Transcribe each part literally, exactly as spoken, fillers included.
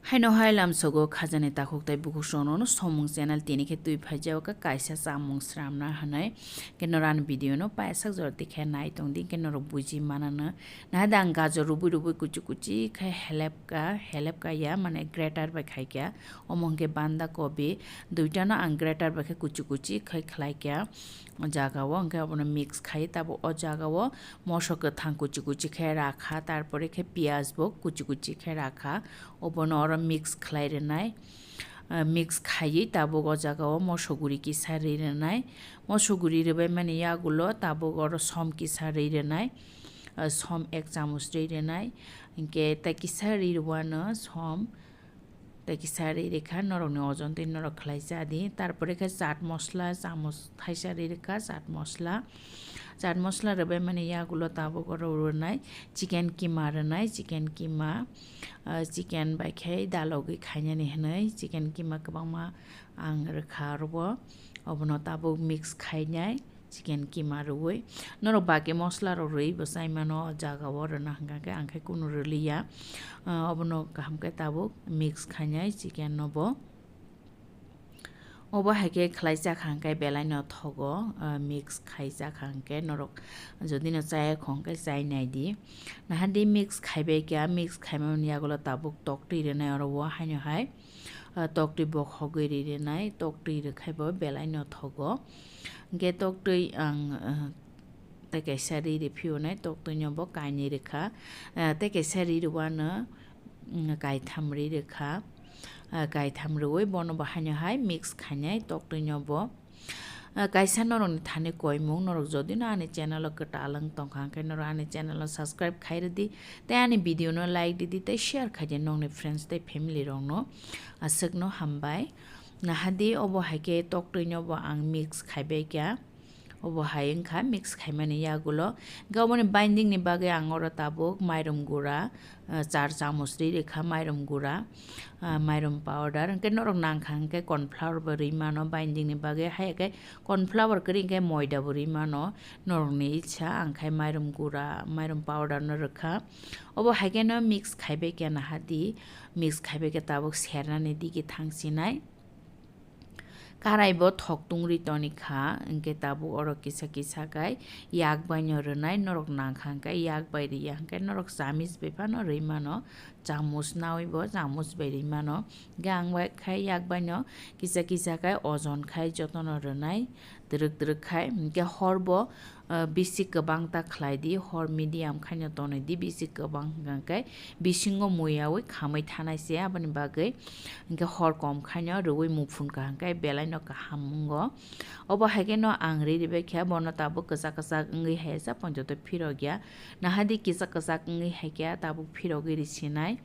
Haino hai lamsogo khajani takhuk tei bukhuk songno no somung channel tini khe twi phaijao kha kaisa chamung sramna hinwi. Khe norok ani video no paisak jora tikhe nai tongdi, khe norok buji manano. Nahade ang gajor rubui rubui kuchi kuchi khe helepka, helepka ya, mane grater bai khaikha. Omo hwnkhe banda kobi, duitano ang grater bai khe kuchi kuchi khai khlaikha. O jagao hwnkhe obono mix khai, tabuk o jagao moso kwthang kuchi kuchi khe rakha, tarpore khe piyaj bo kuchi kuchi khe rakha. Obono oro mix khlai rwnai. Ah, mix khaiwi tabuk o jagao moso guri kisa ri rwnai. Moso guri rwbaimani yagulo tabuk oro som kisa ri rwnai. Ah, som ek chamuch ri rwnai. Hinkhe tei kisa ri rwano som. Tei kisa ri rikha, norokni ojon twi norok khlai cha di. Tarpore khe chaat mosla, chamuch thaisa ri rikha, chaat mosla. Chaat mosla rwbaimani yagulo tabuk oro rwnai, chicken kima rwnai, chicken kima, ah, chicken bai khe dalogwi khainani hinwi, chicken kima kwbangma ang rwkha oro. Obono tabuk mix khainai. Chicken kima rwui. Norok baki mosla rok rwui bo chai mano, o jaga o rwna hwnkha khe ang khe kunu rwliya. Ah, obono kaham khe tabuk mix khainai chicken no bo. Obo hai khe khlai chakha hwnkhe belai no thogo, ah, mix khai chakha hwnkhe norok jodi no chaya khong khe chai nai di. Nahadi mix khaibai kha, mix khaimani yagulo tabuk tok twi rwnai oro o haino hai. Ah, tok twi bokhogwi ri rwnai, tok twi rwkhai bo belai no thogo. Hwnkhe tok twi ang, ah, tei kaisa ri rw phiyonai, tok twi no bo kainwi rwkha. Ah, tei kaisa ri rwano, mm, kaitham ri rwkha. Ah, kaitham rwui bono bo haino hai mix khainai tok twi no bo. Ah, kaisa norokni thani koimung, norok jodi no ani channel o kwtal wng tongkha, hwnkhe norok ani channel o subscribe khai rwdi, tei ani video no like rwdi, tei share khai di nokni friends tei family rokno. Aswkno hambai. Nahadi obo hai khe tok twi no bo ang mix khaibai kha. Obo hai wngkha mix khaimani yagulo. Hwnkhe oboni binding ni bagwi ang oro tabuk mairum gura, ah, char chamuch ri rikha mairum gura, ah, mairum powder. Hwnkhe norok nangkha hwnkhe corn flour bo ri mano binding ni bagwi, hai khe corn flour kwrwi hwnkhe moida bo ri mano norokni icha, ang khai mairum gura, mairum powder no rwkha. Obo hai khe no mix khaibai khe nahadi, mix khaibai khe tabuk sernani digi thangsinai. Karai bo thok tungri toni kha, hwnkhe tabuk oro kisa kisa khai yak bai no rwnai, norok nangkha hwnkhe yak bai riya hwnkhe norok chamis bai phano rwi mano, chamus naui bo chamus bai rwi mano. Hwnkhe ang bai khai yak bai no kisa kisa khai ojon khai jotono rwnai, twrwk twrwk khai. Hwnkhe hor bo ah, bisi kwbang ta khlai di, hor medium khaino tonwi di, bisi kwbang hwnkha khe bisingo muiyaui khamwi thanai se, aboni bagwi hwnkhe hor kom khaino rwui muphun kaham khe belai no kaham wngo. Obo hai khe no ang ri ribai khe bono tabuk kwchak kwchak wngwi hai sa ponjoto phirok ya, nahadi kisa kwchak wngwi hai khe tabuk phirogwi ri sinai.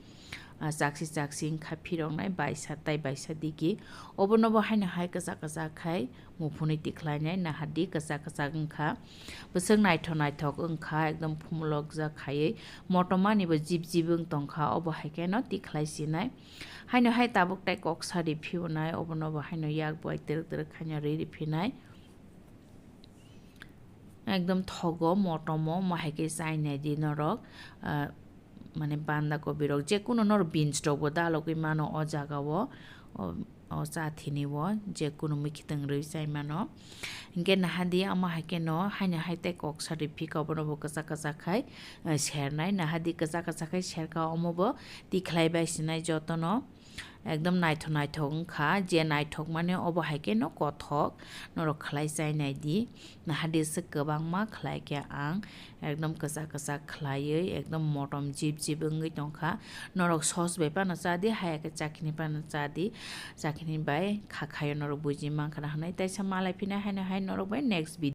Ah, chaksi chaksi wngkha phiroknai baisa tei baisa digi. Obono bo haino hai kwchak kwchak khai muphunwi tikhlainai, nahadi kwchak kwchak wngkha. Bwswk naithok naithok wngkha, ekdom phumulokjak khaiwi. Motomani bo jip jip wng tongkha, obo hai kheno tikhlai sinai. Haino hai tabuk tei kok sari phiyonai, obono bo haino yak bai twrwk twrwk khaino ri riphinai. Ekdom thogo, motomo, mo hai khe chai nai di norok, ah, mane banda kobi rok, je kunu norok beans rok bo dalogwi mano o jaga o, o, o chathini o, je kunu mwkhitwng rwi chai mano. Hinkhe nahadi amo hai khe no, haino hai tei kok sari phika obono bo kwchak kwchak khai, ah, sernai, nahadi kwchak kwchak khai serka omo bo tikhlai bai sinai jotono. Ekdom naithok naithok wngkha, je naithok mani obo hai khe no kothok, norok khlai chai nai di. Nahadi se kwbangma khlai khe ang ekdom kwchak kwchak khlaiwi ekdom motom jip jip wngwi tongkha. Norok sos bai phano cha di, haya khe chakini phano cha di, chakini bai kha khaio norok buji mankha na hwnwi. Teisa malai phina haino hai norok bai next video.